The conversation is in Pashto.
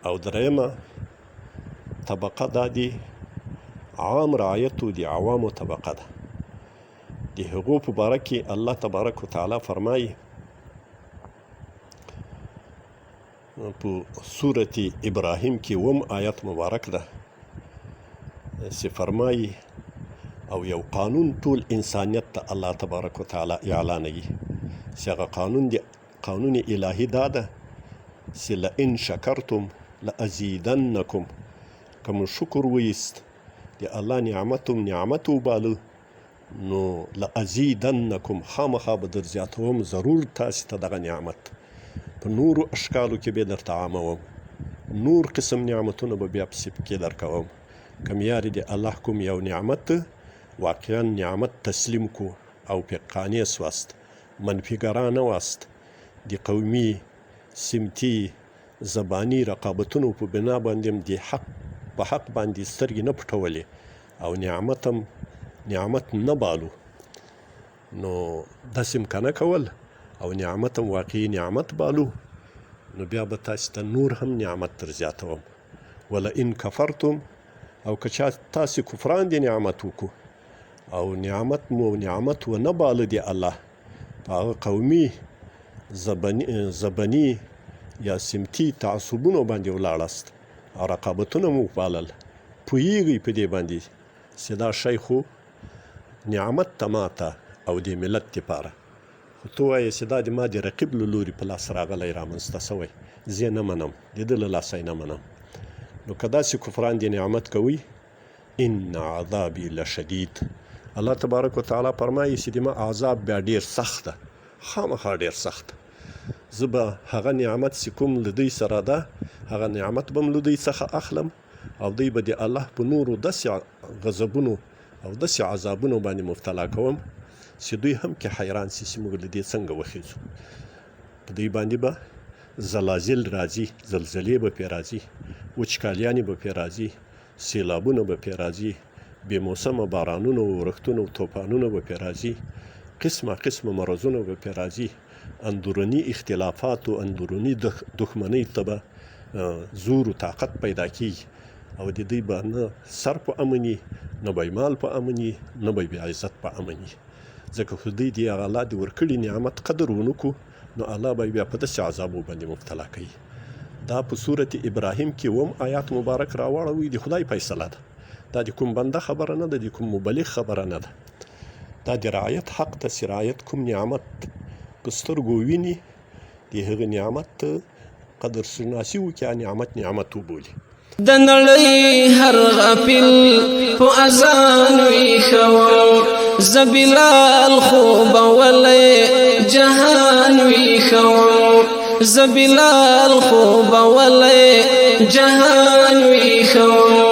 او درېیمه طبقه دا دی عام رعایت او د عوامو طبقه ده. د هغو په باره کې الله تبارک وتعالی فرمایي په سورة ابراهیم کې اووم آیت مبارک ده چې فرمایي او یو قانون ټول انسانیت ته الله تبارک وتعالی اعلانوي چې هغه قانون دی، قانون الهي دا ده چې لئن شکرتم لازیدنکم، که مو شکر وایست، د الله نعمت هم نعمت وباله، نو لازیدنکم خامخا به در زیاتوم ضرور تاسې ته دغه نعمت، په نورو اشکالو کې به درته عاموم، نور قسم نعمتونه به بیا پسې پکې درکوم. که معیار د الله کوم یو نعمت واقعا نعمت تسلیم کو او پې قانع سواست، منفي ګرا نه واست، د قومي، سمتي، زباني رقابتونو په بنا باندې هم د حق په حق باندې سترګې نه پټولې او نعمت هم نعمت نه بالو، نو داسې هم که نه کول او نعمت هم واقعي نعمت بالو، نو بیا به تاسې ته نور هم نعمت در زیاتوم. ولئن کفرتم، او که چا تاسې کفران د نعمت وکړو او نعمت مو نعمت ونه باله د الله په هغه قومي زبني یا سمتي تعصبونو باندې ولاړاست او رقابتونه مو وپالل، پوهیږئ په دې باندې چې دا شی خو نعمت ته ماته او د ملت دپاره، خو ته وایې چې دا د ما د رقیب له لوري په لاس راغلی رامنځته شوی، زه یې نه منم، د ده له لاسه یې نه منم. نو که داسې کفران د نعمت کوئ، ان عذابي لشدید، الله تبارک وتعالی فرمایي چې د ما عذاب بیا ډیر سخت ده، خامخا ډیر سخت. زه به هغه نعمت چې کوم له دوی سره ده، هغه نعمت به هم له دوی څخه اخلم او دوی به د الله په نورو داسې غضبونو او داسې عذابونو باندې مبتلا کوم چې دوی هم کې حیران شي چې موږ له دې څنګه وخیزو. په دوی باندې به زلازل راځي، زلزلې به پرې راځي، وچکالیانې به پرې راځي، سیلابونه به پرې راځي، بې موسمه بارانونه او ورښتونه او توپانونه به پرې راځي، قسمه قسمه مرضونه به پرې راځي، اندروني اختلافات او اندروني دښمنۍ ته به زور او طاقت پیدا کیږي او د دوی به نه سر په امن وي، نه به مال په امن وي، نه به بې عزت په امن وي. ځکه خو دوی د هغه الله د ورکړي نعمت قدر ونه کړو، نو الله به بیا په داسې عذابو باندې مبتلا کوي. دا په سورة ابراهیم کې اووم آیات مبارک راواړوئ، د خدای فیصله ده، دا د کوم بنده خبره نه ده، د کوم مبلغ خبره نه ده، دا د رعایت حق ته چې رعایت کوم نعمت په سترګو ویني، د هغه نعمت ته قدر شناسي وکړي، هغه نعمت نعمت وبولي. د نړۍ هر غافل په اذان ویښوم، زه بلال خوبولی جهان ویښوم، زه بلال خوبولی جهان ویښوم.